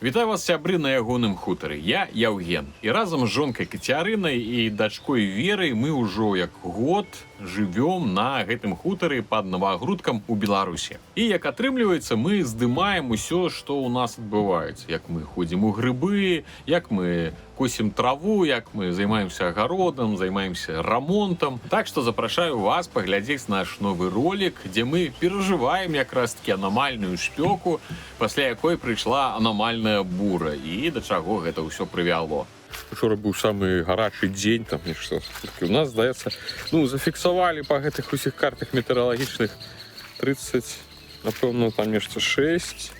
Вітаю вас, сябры, на ягоным хутары. Я Яўген. І разам з жонкай Кацярынай і дачкой Верай мы ўжо як год жывём на гэтым хутары пад Навагрудкам у Беларусі. І, як атрымліваецца, мы здымаем усё, што ў нас адбываецца, як мы ходзім у грыбы, як мы косім траву, як мы займаемся агародам, займаемся рамонтам. Так што запрашаю вас паглядзець наш новы ролик, дзе мы перажываем якраз-таки анамальную шпёку, пасля якой прыйшла анамальная бура, і да чаго гэта ўсё прывяло. Учора быў самы гарачы дзень там нешта. У нас, здаецца, ну, зафіксавалі па гэтых усіх картах метэаралагічных 30, напэўна, там нешта 6.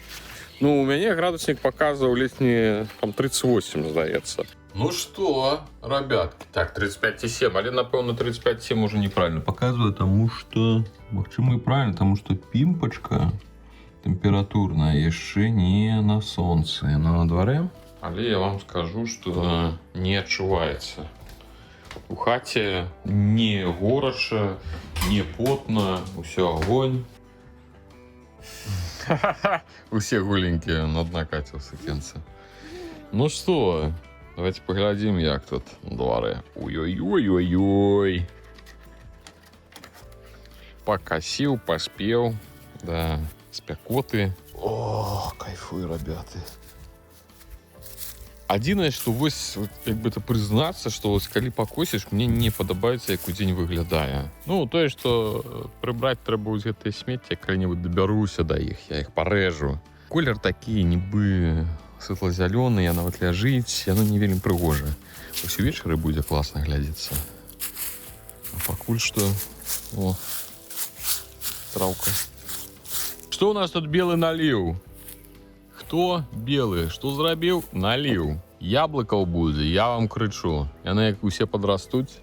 Ну, у мяне градуснік паказваў летні там 38, здаецца. Ну что, ребятки, так, 35,7, але, напэўна, 35,7 уже неправильно показываю, тому что, магчыма, і правильно, тому что пімпачка тэмпературная яшчэ не на солнце, яна на дварэ. Але я вам скажу, что не адчуваецца. У хаце не горача, не потна, усё огонь. Усе голенькія, одна Катя ў сукенцы. Ну что, давайте паглядзім, як тут на дварэ. Ой-ой-ой-ой-ой. Пакасіў, паспеў, да спякоты. О, кайфуй, ребята. Адзінае, што вось вот, як бы это прызнацца, што вось калі пакосіш, мне не падабаецца, як удзень выглядае. Ну, тое, што прыбраць трэба вось гэтыя смецце, калі-небудзь дабяруся да іх, я іх парэжу. Колер такі нібы светла-зялёны, я нават ляжыць, яно не вельмі прыгожа. Вось увечары будзе класна глядзецца. А пакуль што, о, траўка. Што у нас тут белы наліў? Хто белы? Што зрабіў? Наліў. Яблыкаў будзе, я вам крычу. Яны як усе падрастуць.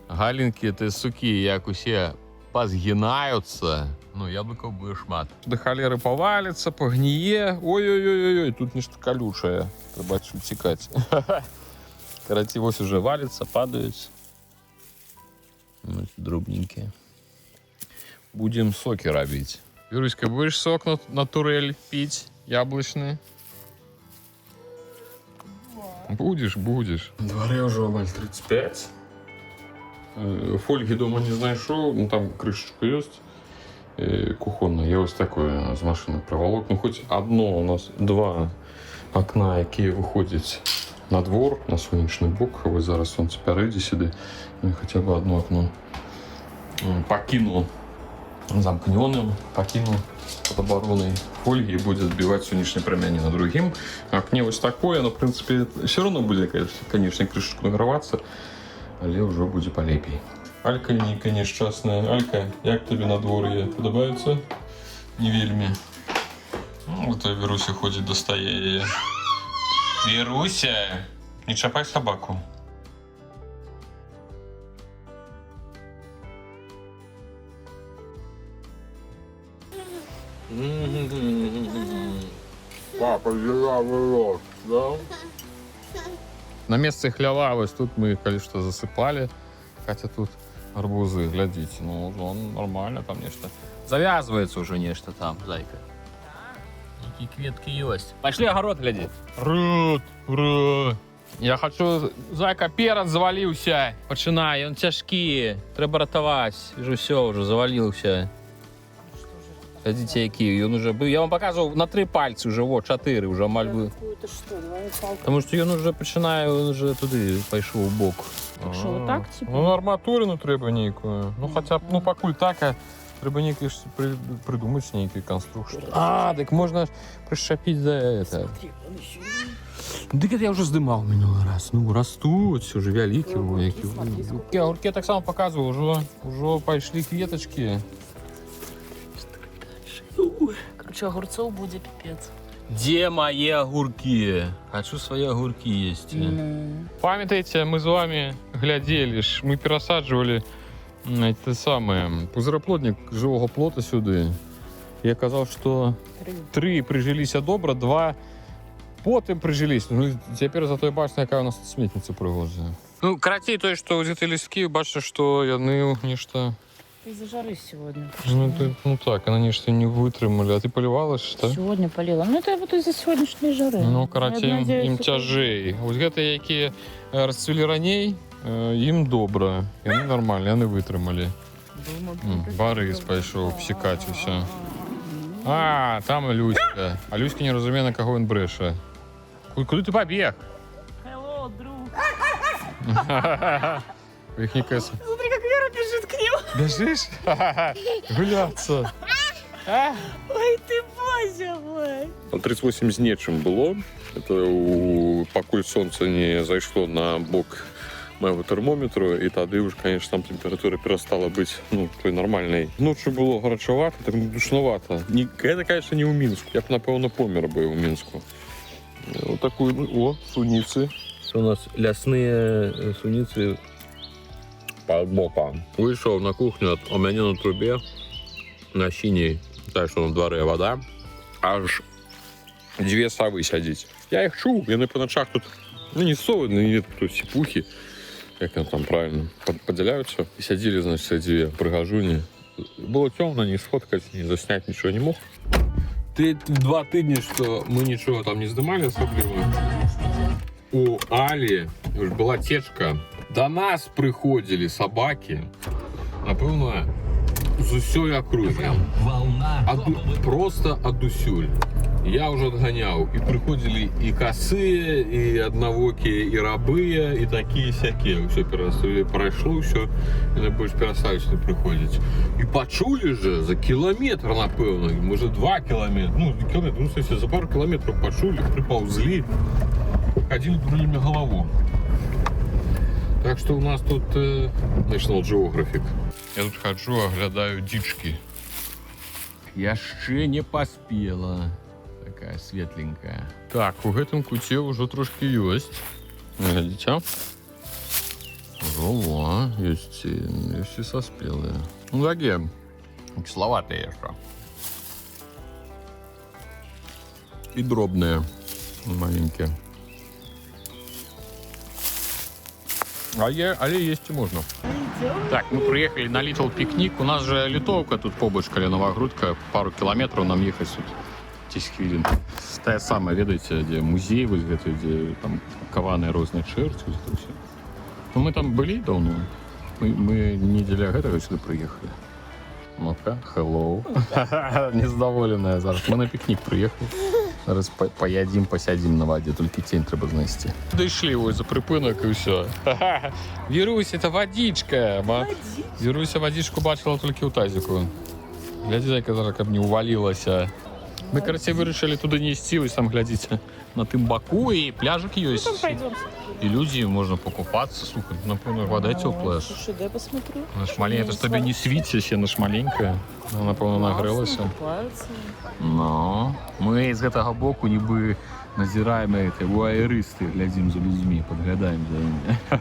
Галінкі, ты сукі, як усе пазгінаюцца. Ну, яблыкаў будзе шмат. Да халеры паваліцца, пагніе. Ой-ой-ой-ой, тут нешта калючае. Трэба адсюль цікаць. Карацей, вось уже валіцца, падаюць. Ну, дробненькія. Будем соки рабіць. Юруська, будешь сок натурель пить? Яблочный? Будешь, будешь. На дворе уже амаль 35. Фольги дома не знайшоў, ну, там крышечка есть кухонная. Я вось такое з машины прывалок. Ну, хоть одно у нас, два окна, якія выходзяць на двор, на сонечны бок. Вось зараз сонца пярэдзе сюды. Ну, і хотя бы одно окно пакінул замкнёным, пакінул под обороной фольги, и будет отбивать солнечные прамяні. На другим окне вот такое, но, в принципе, все равно будет, конечно, крышечку нагреваться, але ўжо будзе палепей. Алька нейкая несчастная. Алька, як табе надвор'е? Падабаецца? Не вельмі. Ну, вот Веруся ходзіць, дастае яе. Веруся, не чапай сабаку. Папа, рот, да? На месцы хлява вось тут мы калі што засыпалі. Хаця тут арбузы, глядзіце, ну, он нормально там нешта. Завязывается уже нешта там, зайка. Какие кветкі ёсць. Пошли огород глядзець. Рот, ура! Я хочу. Зайка, перад заваліўся. Пачынай, ён цяжкі. Трэба ратаваць. Уже ўсё, уже заваліўся. Глядзіце, які ён уже быў. Я вам показываў на тры пальцы уже, во, чатыры уже амаль бы. Какую-то что, давай палку. Потому что ён уже пачынае, он уже туды пайшоў у бок. Так що, отак, типу? Ну, арматурину трэба нейкую. Ну, хаця б, ну, пакуль так, а трэба нейкі ж прыдумаць нейкі канструкт. А, дык можна ж прышчапіць за это. Смотри, он еще. Дык это я уже здымаў мінулы раз. Ну, растуць уже вялікі. Ну, Во, огурки, які. смотри, сколько. Огурки, огурки я таксама паказваў, ужо пайшлі кветачкі. Короче, огурцов будет пипец. Дзе мае агуркі? Хочу свае агуркі есці. Ну. Памятаеце, мы з вами глядзелі ж, мы перасаджвалі те самае пузыраплоднік жывога плота сюды. Я казаў, што Три. тры прыжыліся добра, два потым прыжыліся. Ну, цяпер зато бачна, якая у нас тут сметніца прыгожая. Ну, карацей, тое, што вось гэтыя лісткі, бачна, што яны нешта Это из-за жары сегодня. Ну, ты, ну так, яны нешта не вытрымалі. А ты палівала ж, так? Сегодня полила. Ну, это вот из-за сегодняшней жары. Ну, карацей, Я ім, надеюсь, ім это- цяжэй. Вось гэта, якія расцвілі раней, ім добра. Яны нармальна, яны вытрымалі. Барыс пайшоў псікаць усё. А, там Люська. А Люська не разумее, на каго ён брэша. Куды ты пабег? Hello, друг. У іх нейкая Смотри, как Вера бежит к нему. Бяжыш? Гуляцца. Ой, ты боже мой. Там 38 з нечым было. Это пакуль сонца не зайшло на бок майго тэрмометру, і тады ўж, конечно, там тэмпература перастала быць, ну, той нармальнай. Ноччу было гарачавата, так душновато. Не, гэта, конечно, не ў Мінску. Я б, напэўна, помер бы ў Мінску. Вот такую, ну, о, суніцы. У нас лясныя суніцы. Подмока. Выйшаў на кухню, у мяне на трубе, на сіняй, та, што на дварэ вода, аж дзве савы сядзіць. Я іх чуў, яны па начах тут, ну, не совы, ну, не тут сіпухі, як яны там правильно, падзяляюцца. І сядзелі, значит, дзве прыгажуні. Было цёмна, не сфоткаць, не засняць нічого не мог. Ты 2 тыдні, што мы нічога там не здымалі асабліва. У Алі ж была цечка. Да нас прыходзілі сабакі, напэўна, з усёй акругі. Просто адусюль. Я ўжо адганяў. І прыходзілі і касыя, і аднавокія, і рабыя, і такія сякія. Ўсё прайшло, ўсё, яны больш перасталі сюды прыходзіць. І пачулі же за кіламетр, напэўна, можа, 2 кіламетры, ну, кіламетр, ну, в смысле, за пару кіламетраў пачулі, прыпаўзлі, хадзілі, дурылі мне галаву. Так что у нас тут National Geographic. Я тут хаджу, аглядаю дзічкі. Яшчэ не паспела. Такая светленькая. Так, у гэтым куце ўжо трошкі ёсць. Глядзіце. Ужо во, ёсць і саспелыя. Ну, такія кіславатыя яшчэ. І дробныя, маленькія. Але есці можна. Так, мы приехали на Little Picnic. У нас же Літоўка тут побач, каля Новогрудка. Пару кіламетраў нам ехаць тут 10 хвілін. Тая самая, ведаеце, дзе музей вось гэты, дзе там каваныя розныя чэрці, вось гэта ўсё. Ну, мы там былі даўно. Мы не дзеля гэтага сюды прыехалі. Ну-ка, hello. Незадаволеная зараз. Мы на пікнік прыехалі. Зараз паядзім, пасядзім на вадзе, толькі цень трэба знайсці. Дайшлі вось за прыпынак і ўсё. Вірусь, это водичка. Віруся водичку бачыла толькі ў тазіку. Глядзі, зайка, зараз, каб не увалілася. Мы, карацей, вырашылі туды не ісці, вось там, глядзіце, на тым баку і пляжык ёсць. Потом пойдем. І людзі, можна покупаться. Слухай, напэўна, вода цёплая ж. Слушай, дай посмотрю. Она ж маленькая, это ж табе не свіціся, яна ж маленькая. Она, напэўна, нагрэлася. Купаются. Ну, мы з гэтага боку нібы назіраем эти вуайерысты, глядзім за людзьмі, падглядаем за імі.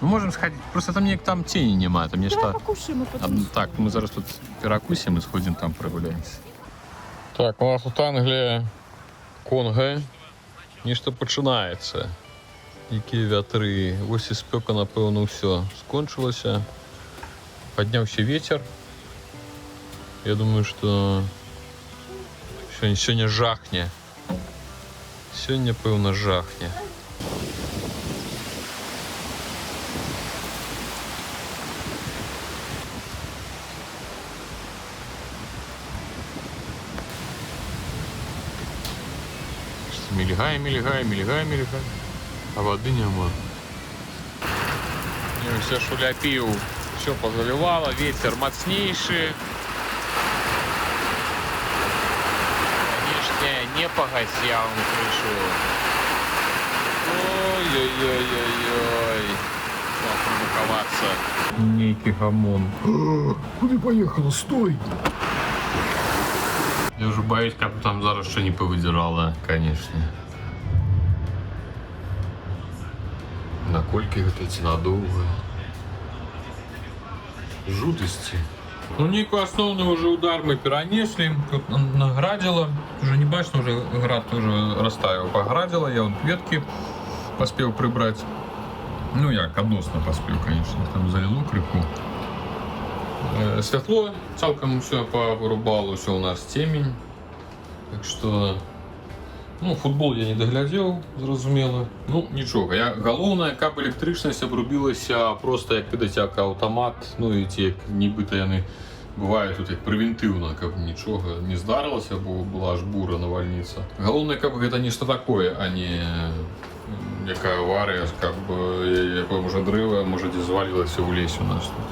Мы можем сходить, просто там неяк там тени няма, там Давай нешта. покушаем и потом. А, так, мы зараз тут перакусім і сходзім там прагуляемся. Так, у нас тут Англія, Конга. Нешта пачынаецца. Якія вятры. Вось і спёка, напэўна, ўсё скончылася. Падняўся ветер. Я думаю, что сёння жахне. Сёння, пэўна, жахне. Што мільгае, мільгае, мільгае, мільгае. А вады няма. Не, ўсё ж уляпіў, всё позаливало, ветер мацнейшы. Конечно, не погась, я вам крышу. Ой-ой-ой-ой-ой. Надо. Нейкі гамон. Куды поехала? Стой! Я уже боюсь, как там зараз что не повыдирала, конечно. Наколькі гэта ці надоўга? Жудасці. Ну, нейкі асноўны уже удар мы перанеслі. Тут наградзіла. Уже не бачна, уже град уже растаяў. Паградзіла, я вон кветкі паспеў прыбраць. Ну як, адносна паспеў, конечно, там заліло крыху. Святло цалкам усё павырубала, усё, у нас цемень. Так што, ну, футбол я не даглядзеў, зразумела. Ну, нічога. Галоўнае, каб электрычнасць абрубілася проста як, відаць, як аўтамат, ну і ці як нібыта яны бывае тут як прэвентыўна, каб нічога не здарылася, бо была ж бура, навальніца. Галоўнае, каб гэта нешта такое, а не якая аварыя, каб якое можа дрэва, можа, дзе звалілася ў лесе у нас тут.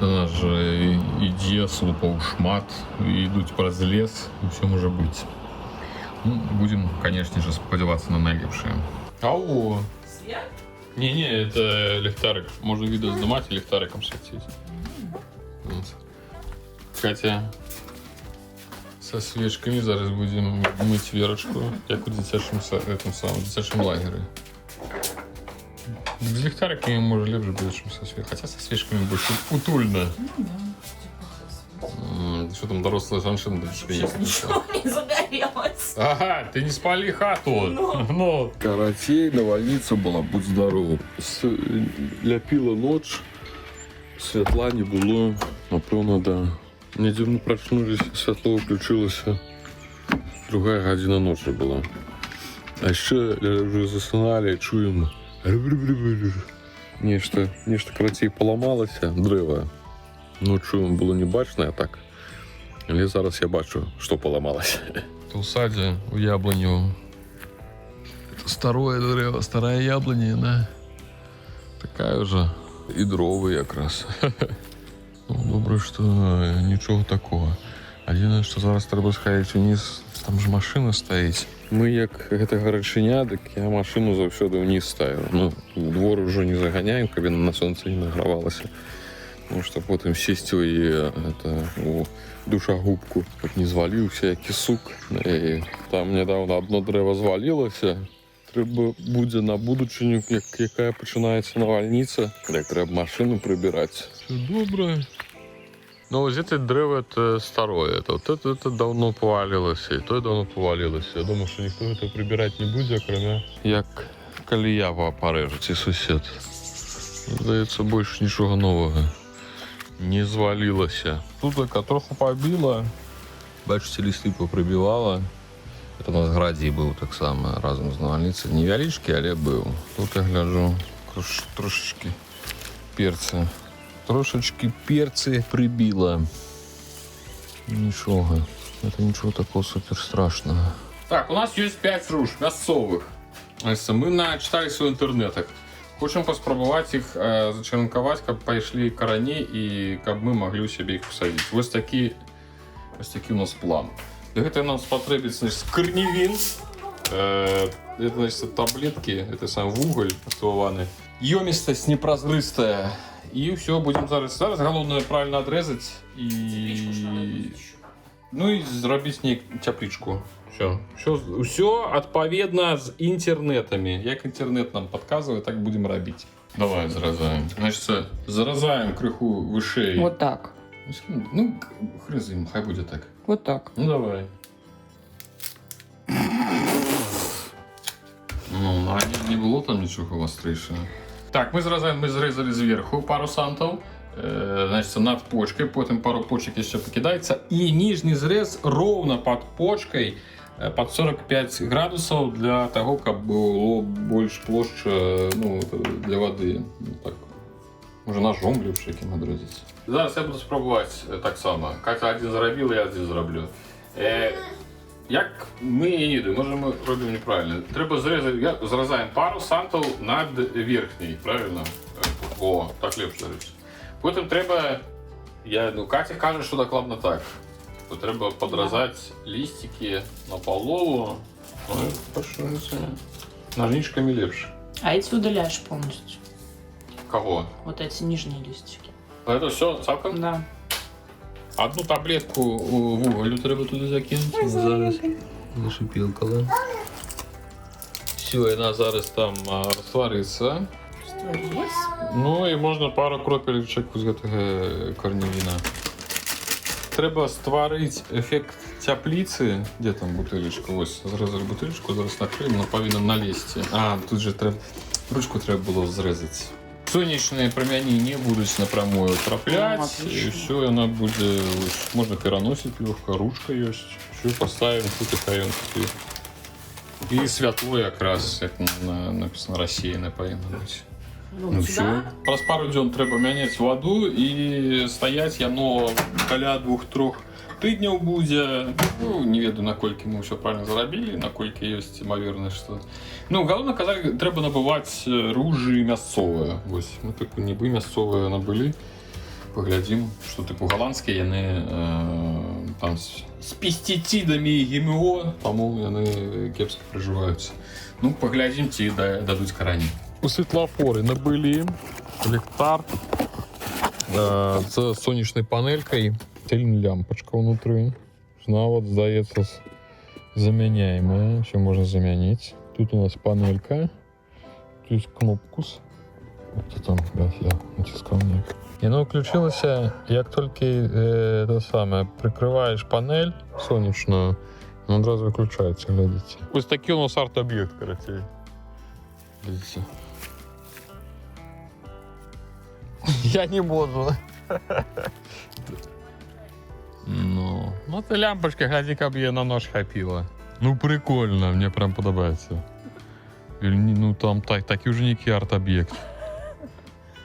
На нас жа ідзе слупаў шмат, ідуць праз лес, усё можа быць. Ну, будем, конечно же, спадзявацца на найлепшае. Ау! Свет? Не-не, это ліхтарык. Можно видео здымаць и ліхтарыкам светить. Вот. Катя со свечками, зараз будем мыть Верочку, як у дзіцячым этом самом дзіцячым лагеры. З ліхтарыкамі, можа, лепш будзе, чым со свечками. Хотя со свечками больше утульна. Ну да. Типа, Что там дарослая жанчына да тебе Сейчас ничего не загорелось. Ага, ты не спали хату. Ну. Ну. Карацей, навальніца была, будь здоров. Ляпіла ноч, святла не было, напэўна, да. Недзе мы прачнулись, святло ўключылася. Другая гадзіна ночы была. А яшчэ ўжо засыналі, чуем. Нешта, карацей, паламалася, дрэва. Ноччу было не бачна, а так. Але зараз я бачу, што паламалася. У садзе, у яблыню. Это старое дрэва, старая яблыня, яна такая уже. І дровы якраз. Ну, добра, што нічога такого. Адзінае, што зараз трэба схадзіць уніз, там ж машына стаіць. Мы як гэта гарачыня, дык я машыну заўсёды ўніз ставіў. Ну, у двор ужо не заганяем, каб яна на сонцы не награвалася. Потому что потым сесці ў яе это, у душагубку, каб не зваліўся які сук. І там нядаўна одно дрэва звалілася. Трэба будзе на будучыню, якая пачынаецца навальніца, так трэба машыну прыбіраць. Всё добра. Ну, вось это дрэва, это старое. Это, вот это давно повалилось, и то давно повалилось. Я думаю, что никто это прибирать не будет, кроме як калі я парэжу ці сусед. Здаецца, больш нічога новага не звалілася. Тут така троху пабіла. Бачыце, лісты папрыбівала. Это у нас градзій быў таксама разам з навальніцай. Невялічкі, але быў. Тут я гляджу трошачкі перцы. Трошачкі перцы прыбіла. Нічога. Это ничего такого супер страшного. Так, у нас есть 5 руж мясцовых. Мы начитались у інтэрнетах. Хочам паспрабаваць іх зачаранкаваць, каб пайшлі карані і каб мы маглі ў сябе іх пасадзіць. Вось такі у нас план. Для гэтага нам спатрэбіцца, значит, карневін. Это, значит, таблетки, это сам вугаль актываваны. Ёмістасць непразрыстая. І ўсё, будзем зараз. Зараз галоўнае правильно адрэзаць і, ну, і зрабіць нейк цяплічку. Всё. Всё, ўсё адпаведна з інтэрнэтамі. Як інтэрнэт нам падказвае, так будзем рабіць. Давай зразаем. Значит, зразаем крыху вышэй. Вот так. Ну, хрен з ім, хай будзе так. Вот так. Ну, давай. Ну, а не было там нічога вастрэйшага. Так, мы зразаем, мы зрэзалі зверху пару сантаў. Значит, над почкай, потым пару почак яшчэ пакідаецца. І ніжні зрэз роўна пад почкай, пад 45 градусаў, для таго, каб было больш плошча, ну, для вады. Ну, так. Можа, ножом лепш якім адрэзаць. Зараз я буду спрабаваць таксама. Катя адзін зрабіла, я адзін зраблю. Як мы не ведаем, можа, мы робім неправильно. Трэба зрэзаць, зразаем пару сантаў над верхняй, правильно? О, так лепш, дарэчы. Потым трэба, ну, Катя кажа, што дакладна так. То трэба падразаць лісцікі на палову. Ну, пошли. Ножничками лепш. А эти удаляешь полностью. Кого? Вот эти нижние листики. Это все цалкам? Да. Одну таблетку вугалю трэба туды закінуць. Зараз зашипілкала. Все, яна зараз там растворится. Растворилась. Ну і можна пару кропелечак з гэтага карневіна. Трэба стварыць эфект цяпліцы. Дзе там бутылечка? Вось, зрэзалі бутылечку, зараз накрыем, она павінна налезці. А, тут же трэба ручку трэба было зрэзаць. Сонечныя прамяні не будуць напрамую трапляць. Ну, і отлично. ўсё, яна будзе, вось, можна пераносіць лёгка, ручка ёсць. Всё, поставим тут, і хай ён такі. І святло якраз, як написано, рассеянное павінна быць. Ну, сюда? Всё. Праз пару дзён трэба мяняць ваду, і стаяць яно каля 2-3 тыдняў будзе. Ну, не ведаю, наколькі мы ўсё правильно зрабілі, наколькі ёсць імавернасць, што... Ну, галоўна, казалі, трэба набываць ружы мясцовыя. Вось, мы тыпу нібы мясцовыя набылі. Паглядзім, што тыпу галандскія яны там з песціцидамі і ГМО, таму яны кепска прыжываюцца. Ну, паглядзім, ці дадуць карані. У светлафоры набылі ліхтар з сонечнай панелькай, лямпачка ўнутры. Нават, здаецца, замяняемая, всё можна замяніць. Тут у нас панелька, тут кнопкус. Вот там, блядь, я націскаў неяк. Яно ўключылася, як толькі это самое, прыкрываеш панель сонечную, яно адразу выключаецца, глядзіце. Вось такі у нас арт-аб'ект, карацей. Глядзіце. Я не можу. Ну, це лямпачка, глядзі, каб яе на нож хапіла. Ну, прикольно, мне прям падабаецца. Ну, там такі ўжо нейкі арт-аб'ект.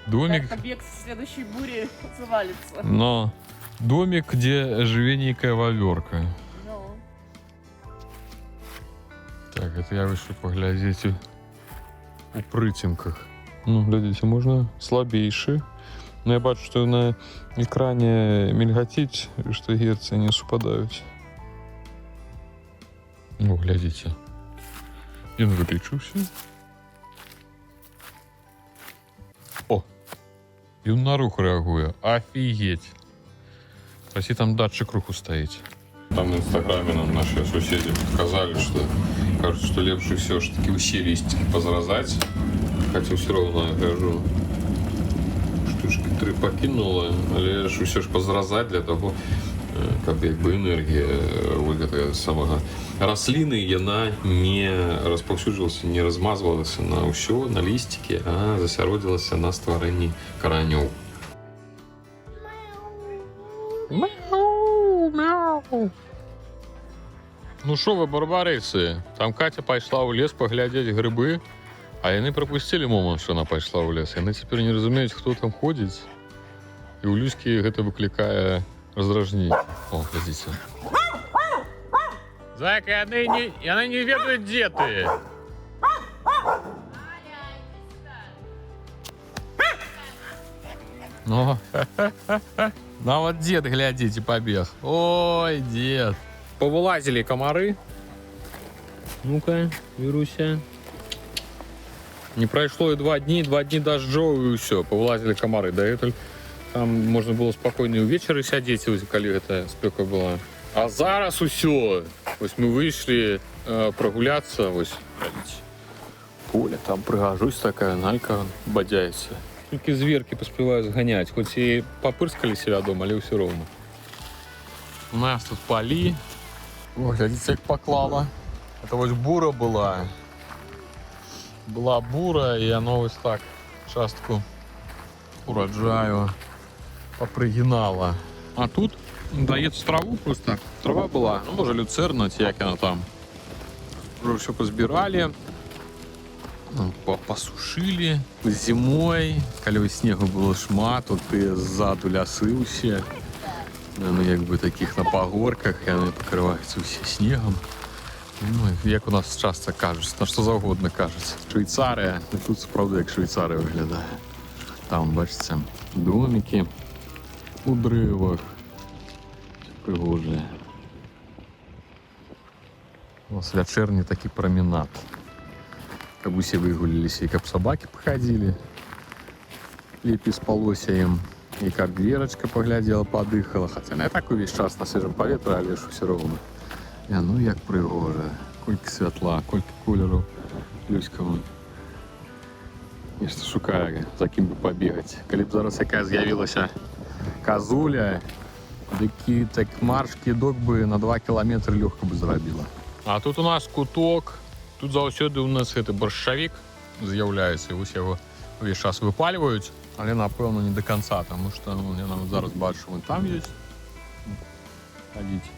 Домик. Так, объект в следующей буре завалится. Но домик, где жыве нейкая вавёрка. Ну. Так, это я вышел паглядзець у прыцемках. Ну, глядзіце, можна слабейшы. Но я бачу, што на экране мільгаціць, што герцы не супадаюць. Ну, глядзіце. Ён выключыўся. О! Ён на рух рэагуе. Офигеть! Расі там датчик руху стаіць. Там в Инстаграме нам наши соседи показали, что кажется, что лепш все ж таки усе листики позразать. Хотя все равно я кажу, штучки три покинула, але ж усё ж позразать для того, каб як бы энергія вот гэтага самага расліны яна не распаўсюджвалася, не размазвалася на ўсё, на лісцікі, а засяродзілася на стварэнні каранёў. Мяу, мяу. Ну шо вы, барбарысы, там Катя пайшла ў лес паглядзець грыбы, а яны прапусцілі момант, што она пайшла ў лес. Яны цяпер не разумеюць, хто там ходзіць. І ў Люські гэта выклікае раздражненне. О, глядзіце. Зайка, яны не ведаюць, дзе ты. Ну, нават дзед, глядзіце, пабег. Ой, дзед. Павылазілі камары. Ну-ка, Віруся. Не прайшло і 2 дні, 2 дні дажджоў, і ўсё, павылазілі камары. Дагэтуль там можна было спакойна і ўвечары сядзець, вось, калі гэта спёка была. А зараз усё. Вось мы выйшлі прагуляцца, вось, глядзіце. Поле, там прыгажосць такая, налька бадзяецца. Толькі зверкі паспяваю зганяць, хоць і папырскаліся, вядома, але ўсё роўна. У нас тут палі. О, глядзіце, як паклала. Это вось бура была. Была бура, і яно вось так частку ураджаю папрыгінала. А тут даецца траву просто. Трава была, ну, можа, люцерна, ці як яна там. Уже все позбіралі, ну, пасушылі. Зімой, калі вось снегу было шмат, тут тыя ззаду лясы ўсе. Ну, як бы такіх на пагорках, яны пакрываюцца ўсе снегам. Ну, як у нас часта кажуць, на што заўгодна кажуць. Швейцарыя, ну, тут сапраўды як Швейцарыя выглядае. Там, бачыце, домікі у дрэвах. Прыгожыя. У нас вячэрні такі праменад. Каб усе выгуліліся і каб сабакі пахадзілі. Лепей спалося ім. І каб Верачка паглядзела, падыхала. Хаця яна і так увесь час на свежым паветры, але ж усё роўна. Ну як прыгожа. Колькі святла, колькі колераў. Люська вон нешта шукае, за кім бы пабегаць. Калі б зараз якая з'явілася казуля, дык і так марш кідок бы на 2 кіламетры лёгка бы зрабіла. А тут у нас куток. Тут заўсёды у нас гэты баршчавік з'яўляецца. І вось яго Увесь час выпальваюць, але, напэўна, не до конца, таму што, ну, я нават зараз бачу, вон там ёсць. Хадзіць.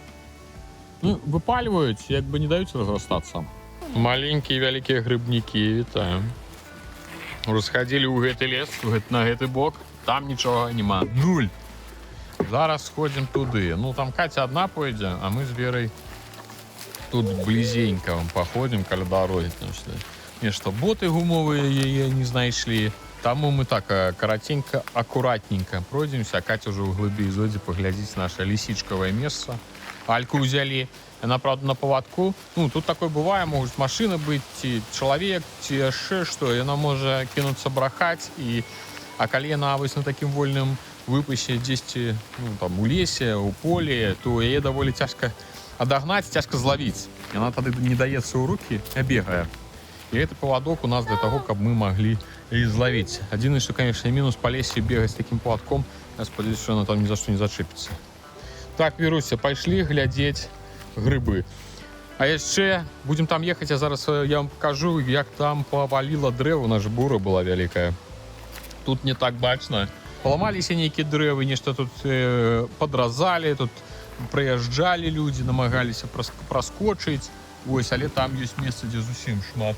Ну, выпальваюць, як бы не даюць разрастацца. Маленькія і вялікія грыбнікі, вітаю. Расхадзілі ў гэты лес, на гэты бок, там нічога няма. Нуль. Зараз сходзім туды. Ну, там Каця адна пойдзе, а мы з Верай тут блізенька вам паходзім каля дарогі, там што нешта боты гумовыя яе не знайшлі. Таму мы так караценька, акуратненько пройдземся, а Катя ўжо ў глыбей зойдзе паглядзіць наша лісічкавае месца. Альку ўзялі. Яна, правда, на павадку. Ну, тут такое бывае, могуць машины быць, ці чалавек, ці яшчэ што. Яна можа кінуцца брахаць, і а калі яна вось на такім вольным выпасе дзесьці, ну, там у лесе, у полі, то яе даволі цяжка адагнаць, цяжка злавіць. Яна тады не даецца ў рукі, а бегае. І гэты павадок у нас для таго, каб мы маглі і злавіць. Адзінае, што, конечно, мінус: па лесе бегаць такім павадком, я спадзяюсь, што яна там ні за што не зачэпіцца. Так, Веруся, пайшлі глядзець грыбы. А яшчэ будзем там ехаць, а зараз я вам покажу, як там паваліла дрэва, у нас ж бура была вялікая. Тут не так бачна. Паламаліся нейкія дрэвы, нешта тут падразалі, тут прыязджалі людзі, намагаліся праскочыць. Вось, але там ёсць месца, дзе зусім шмат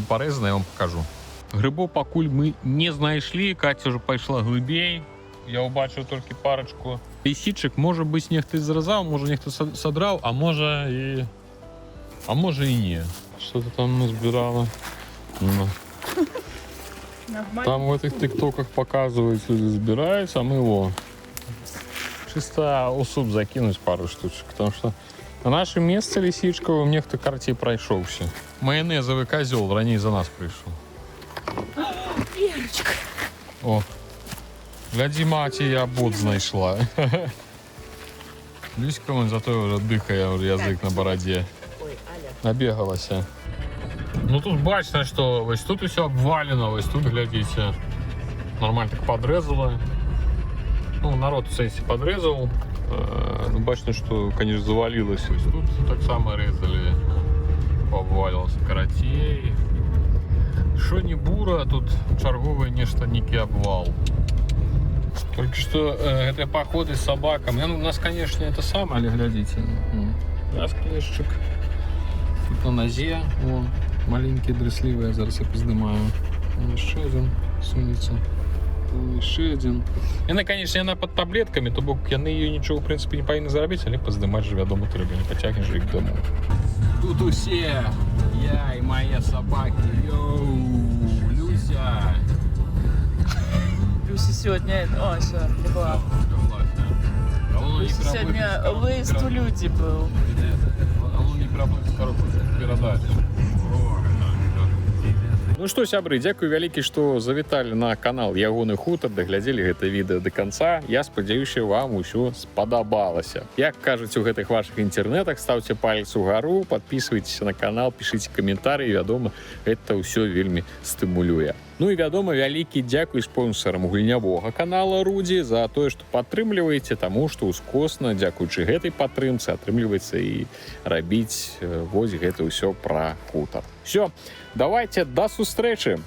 парэзана, я вам покажу. Грыбоў пакуль мы не знайшлі, Каця ўжо пайшла глыбей. Я ўбачыў толькі парачку лісічак, можа быць, нехта і зразаў, можа, нехта садраў, а можа і не. Что ты там назбірала? Ну. Нормально. Там в этих тиктоках показывают, люди збираются, а мы его чисто у суп закинуть пару штучек, потому что на наше место лисичковым нехта карацей прайшоўся. Майонезовый козел раней за нас прыйшоў. Верочка. О, глядзі, маці, я бот знайшла. Люська вон зато уже дыхае, уже язык на барадзе. Ой, Аля. Набегалася. Ну, тут бачна, что вось тут усё обвалено, вось тут, глядзіце, нормально так подрезало. Ну, народ, в сэнсе, подрезал. Ну, бачна, что, конечно, завалилось. Вось тут таксама резали. Обвалился, карацей. Шо не бура, тут чарговы нешта, нейкі обвал. Только что гэтыя походы с собаками. Ну, у нас, конечно, это самое, але глядзіце. Раз клешчык. Тут на назе, о, маленькие дрыслівыя, зараз я паздымаю. Яшчэ один сунецца. Яшчэ один. Яна, конечно, яна под таблетками, то бок яны ее нічого, в принципе, не павінны зрабіць, але паздымаць же, вядома, трэба, не пацягнеш жа іх домой. Тут усе, я і мае собаки. Йоу, Люся. Люся сегодня. О, все, легла. Люся сегодня выезд у люди был. Перадачу. Ну што, сябры, дзякуй вялікі, што завіталі на канал «Ягоны хутар», даглядзелі гэта відэа до конца. Я спадзяюся, вам усё спадабалася. Як кажуць у гэтых вашых інтэрнетах, ставце палец угару, подписывайтесь на канал, пішыце каментарыі, вядома, это ўсё вельмі стымулюе. Ну і, вядома, вялікі дзякуй спонсорам гульнявога канала Рудзі за тое, што падтрымліваеце, таму што ускосна, дзякуючы гэтай падтрымцы, атрымліваецца і рабіць вось гэта ўсё пра хутар. Всё, давайте, да сустрэчы!